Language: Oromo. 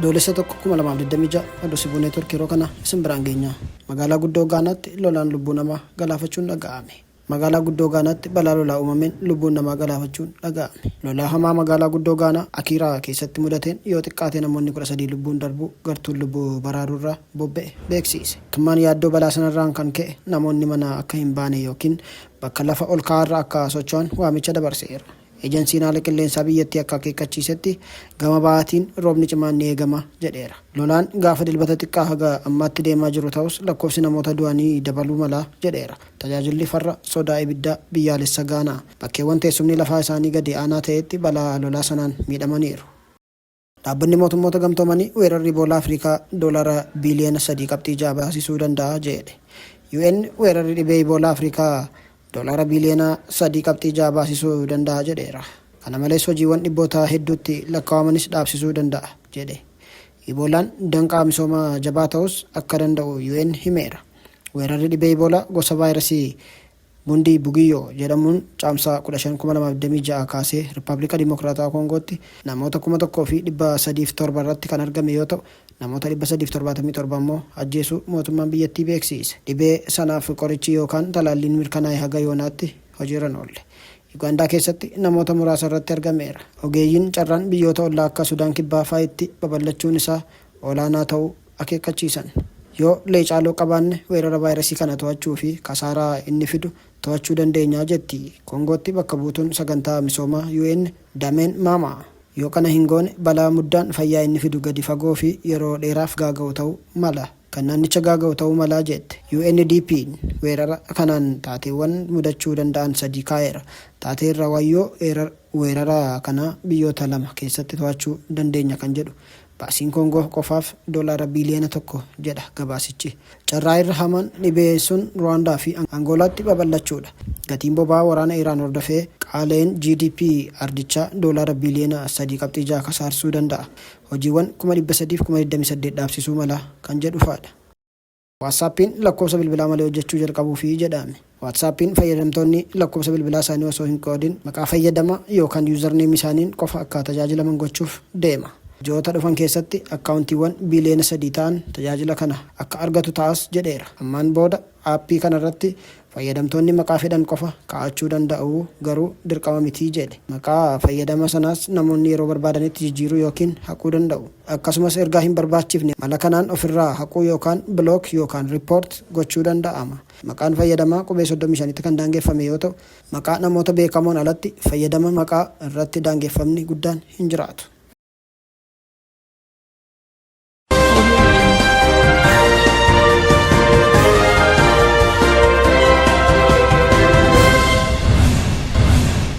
Adoolessa 1, 2026 Oduu Sibuu Neetwork yeroo kana isin biraan geenya. Magaalaa guddoo Gaanaatti lolaan lubbuu namaa galaafachuun dhaga'ame. Magaalaa guddoo Gaanaatti balaa lolaa uumameen lubbuun namaa galaafachuun dhaga'ame. Lolaa hamaa magaalaa guddoo Gaanaa Akiiraa keessatti mudateen yoo xiqqaate namoonni 13 lubbuun darbuu gartuun lubbuu baraaruurraa bobba'e beeksiise. Mootummaan yaaddoo balaa sanarraan kan ka'e namoonni manaa akka hin baane ykn bakka lafa olka'aarra akka socho'an waamicha dabarseera. Ejansiin haala qilleensaa biyyattii akka akeekkachiisetti gama bahaatiin roobni cimaan ni eegama jedheera. Lolaan gaafa Dilbata xiqqaa haga ammaatti deemaa jiru ta'us lakkoofsi namoota du'anii dabaluu mala jedheera. Tajaajilli farra sodaa ibiddaa biyyaalessa Gaanaa bakkeewwan teessumni lafaa isaanii gadi aanaa ta'etti balaa lolaa sanaan miidhamaniiru. Dhaabbanni Mootummoota Gamtoomanii weerarri Iboolaa Afrikaa doolaara biiliyoona 3.6 baasisuu danda'a jedhe. UN weerarri dhibee Iboolaa Afrikaa doolaara biiliyoona 3.6 baasisuu danda'a jedheera. Kana malees hojiiwwan dhibboota hedduutti lakkaawamanis dhaabsisuu danda'a jedhe. Iboolaan danqaa misoomaa jabaa ta'uus akka danda'u UN himeera. Weerarri dhibee Iboolaa gosa vaayirasii Bundii Bugiyyoo jedhamuun Caamsaa 15, 2026 kaasee Rippaablika Dimokiraatawaa Koongootti namoota 1,307 irratti kan argame yoo ta'u, namoota 377 ammoo ajjeesuu mootummaan biyyattii beeksiise. Dhibee sanaaf qorichi yookaan talaalliin mirkanaa'e haga yoonaatti hojiirra hin oolle. Yugaandaa keessatti namoota muraasa irratti argameera. Ogeeyyiin carraan biyyoota ollaa akka Sudaan Kibbaa faa'itti babal'achuun isaa olaanaa ta'uu akeekkachiisan. Yoo leecaaloo qabaanne weerara vaayirasii kana to'achuu fi kasaaraa inni fidu to'achuu dandeenya jetti Koongootti bakka buutuun sagantaa misoomaa UN Dameen Maamaa. Yoo kana hin goone balaa muddaan fayyaa inni fidu gadi fagoo fi yeroo dheeraaf gaaga'u ta'uu mala. Kan naannicha gaaga'u ta'uu mala jette. UNDPn weerara kanaan taateewwan mudachuu danda'an sadii kaa'eera. Taatee irra wayyoo weerara kanaa biyyoota lama keessatti to'achuu dandeenya kan jedhu Baasiin Koongoo qofaaf doolaara biiliyoona 1 jedha gabaasichi. Carraa irra hamaan dhibee sun Ruwaandaa fi Angoolaatti babal'achuudha. Gatiin boba'aa waraana Iraan hordofee qaala'een GDP ardichaa doolaara biiliyoona 3.6 kasaarsuu danda'a. Hojiiwwan 328,000 dhaabsisuu mala kan jedhufaadha. WhatsApp'n lakkoofsa bilbilaa malee hojjechuu jalqabuufi jedhame. WhatsApp'n fayyadamtoonni lakkoofsa bilbilaa isaanii osoo hin qoodin maqaa fayyadama yookaan username isaaniin qofa akka tajaajilaman gochuuf deema. Ji'oota dhufan keessatti akkaawuntiiwwan biiliyoona 3 ta'an tajaajila kana akka argatu ta'as jedheera. Ammaan booda aappii kanarratti Fayyadamtoonni maqaa fedhan qofa kaa'achuu danda'u garuu dirqama miti jedhe. Maqaa fayyadama sanaas namoonni yeroo barbaadanitti jijjiiruu ykn haquu danda'u. Akkasumas ergaa hin barbaachifne mala kanaan ofirraa haquu yookaan block yookaan report gochuu danda'ama. Maqaan fayyadamaa qubee 35tti kan daangeffame yoo ta'u, maqaa namoota beekamoon alatti fayyadama maqaa irratti daangeffamni guddaan hin jiraatu.